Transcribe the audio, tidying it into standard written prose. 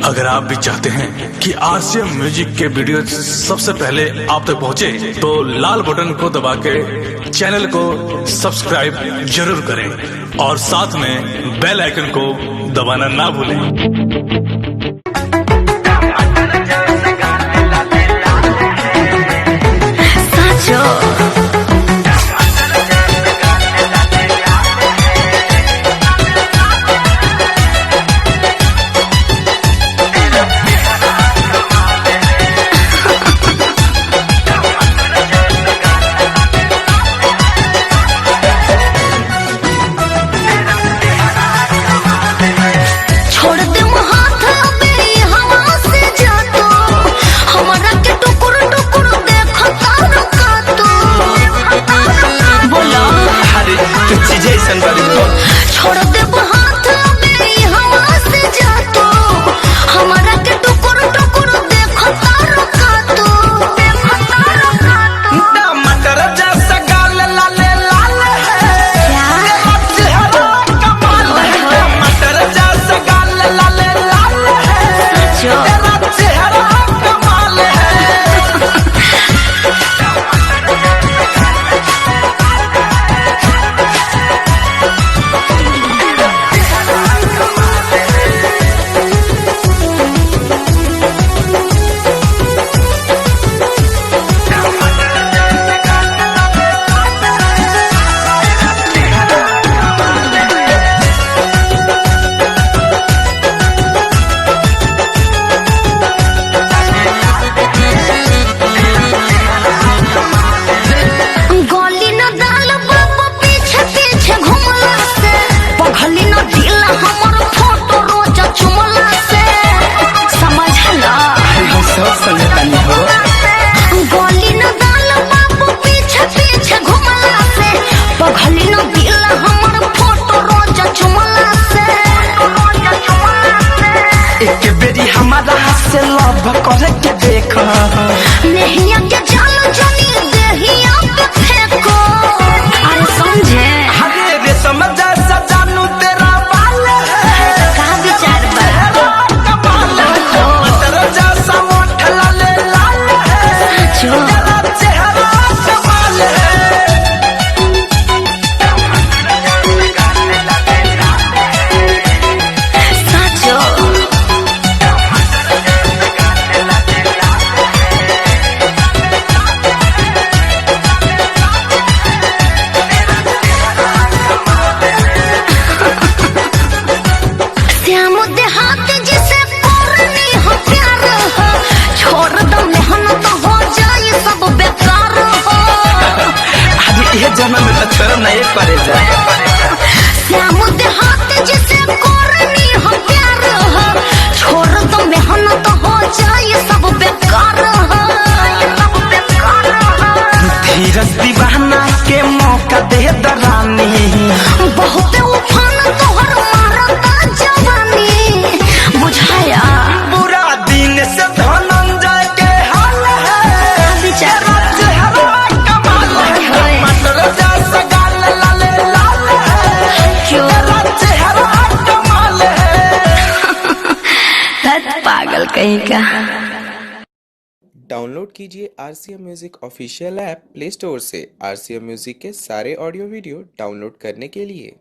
अगर आप भी चाहते हैं कि आरसीएम म्यूजिक के वीडियो सबसे पहले आप तक पहुंचे, तो लाल बटन को दबा के चैनल को सब्सक्राइब जरूर करें और साथ में बेल आइकन को दबाना ना भूलें। साचो। छोड़ दे हाथ अबे हवा से जा तू, हमरा के टुकुर टुकुर देखो तारो का तू बोला। अरे तू चीज ऐसन बारी तो। छोड़ दे हाथ अबे हवा से जा तू, हमरा के टुकुर टुकुर देखो तारो का तू, देखो तारो का तू। टमाटर जैसा गाल लाल लाल है, तेरा चेहरा कमाल है। टमाटर जैसा गाल लाल लाल है, साचो। तेरा चेहरा कमाल है। गोली न दाल बाबा पीछे पीछे घुमला से, पघली न दिल हमर फोटो रोज चुमला से, समझला। अरे हम सब समझतानी हो। गोली न दाल बाबू पीछे पीछे घुमला से, पघली न दिल हमर फोटो रोज चुमला से, रोज चुमला से। एक बेरी हमारा से लव करे के देख। नहिया के जाल जनी देहिया पे फेंको, अरे समझे। अरे रेशम जैसा जानू तेरा बाल है, का विचार बा? चेहरा कमाल है। टमाटर जैसा ओठ लाल लाल है, साचो। तेरा चेहरा कमाल है। साचो। श्याम देहात जिसे करनी हो प्यार हो, छोड़ दो मेहनत हो जाए सब बेकार हो। अरे ये जन्म में तो छोड़ नहीं पड़े जा। श्याम देहात जिसे करनी हो प्यार हो, छोड़ दो मेहनत हो जाए सब बेकार हो, सब बेकार हो। धीरज दीवाना के मौका दे दरानी। बहुत उफान तोहर मारता जवानी, बुझाया। बुरा दिन से धनंजय के हाल है, विचार। तेरा चेहरा कमाल है। टमाटर जैसा गाल लाल लाल है, क्यों? तेरा चेहरा कमाल है। पागल कहीं का। डाउनलोड कीजिए RCM music official app play store से आरसीएम म्यूज़िक के सारे ऑडियो वीडियो डाउनलोड करने के लिए।